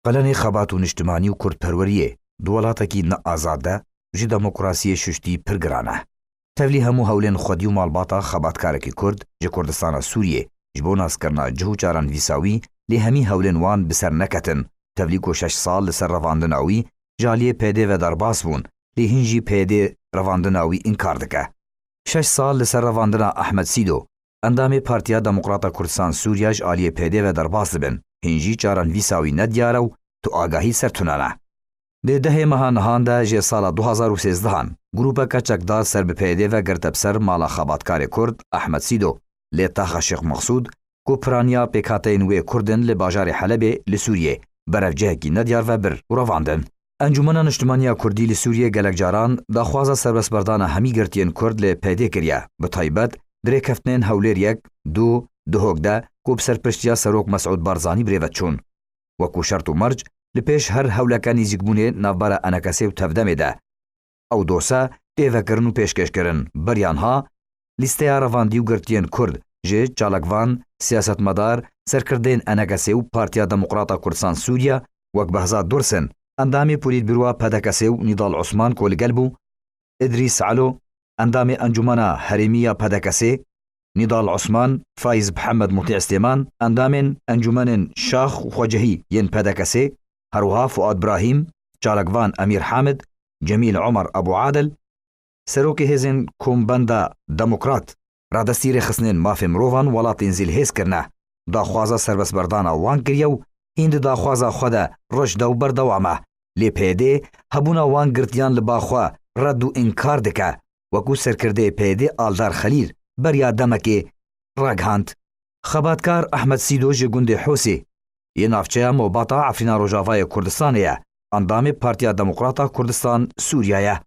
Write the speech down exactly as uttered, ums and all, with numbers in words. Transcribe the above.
Planê xebat û niştimanî û kurdperweriyê di welatekî ne azad de ji demokrasiyê şuştî pir giran e. Tevlî hemû hewlên xwedî û malbata xebatkarekî kurd ji Kurdistana Sûriyê ji bo naskirina cih û çarenivîsa wî, lê hemî hewlên wan bi ser neketin. Tevlî ku şeş sal li ser revandina wî ji aliyê P D ve derbas bûn, lê hîn jî P D revandina wî înkar dike. Şeş sal li ser revandina Ahmed Sîdo, endamê Partiya Demokrata Kurdistan Sûriya ji aliyê P D ve derbas dibin, hîn jî çarenivîsa wî ne diyar e û tu agahî ser tune ne. Di dehê meha nihan de jê sala du hazar û sêzdehan grûpeke çekdar ser bi P D ve girte bi ser mala xebatkarê Kurd Ahmed Sîdo, lê taxa Şêx Mexsûd ku piraniya pêkhateyên wê Kurd in li bajarê Helebê li Sûriyê, berevcihekî nediyar ve bir û revandin. Encûmena Niştimaniya Kurdî li Sûriyê gelek caran daxwaza serbestberdana hemî girtiyên Kurd li P D kiriye, bi taybet di rêkeftinên Hewlêr yek, du, Duhok de ku bi serpiştiya Serok Mesûd Barzanî birêve çûn, wekû şert û merc li pêş her hewleke nêzîkbûnê navbera ENKSê û Tevdemê de. Ew dose tê vekirin û pêşkêşkirin. Beriya niha lîsteya revandî û girtiyên Kurd ji çalakvan, siyasetmedar, serkirdeyên ENKSê û Partiya Demokrata Kurdistan Sûriye wek Behzat Dursin, endamê Polîtbûroa PDKSê û Nîdal Osman ku li gel bû, Îdrîs Elo, endamê Encûmena Herêmî ya PDKSê, Nîdal Osman, Faiz Mihemed Mutî Stêman, endamên Encûmenên Şax û Xwecehî yên PDKSê, her wiha Fuad Brahîm, çalakvan Emîr Hamid, Cemîl Omer Ebû Adil, serokê hêzên Kombenda Demokrat, radestî rêxistinên mafê mirovan welatên zîlhêz kirine, daxwaza serbestberdana wan kiriye û hîn di daxwaza xwe de reş de û berdewam e. Lê P D hebûna wan girtiyan li ba xwe red û înkar dike, wekû serkirdeyê P D Aldar Xelîl beriya demekê ragihand. Xebatkar Ahmed Sîdo ji gundê Hosê yê navçeya Mobata Efrîna Rojavayê Kurdistanê ye, endamê Partiya Demokrata Kurdistan Sûriye ye.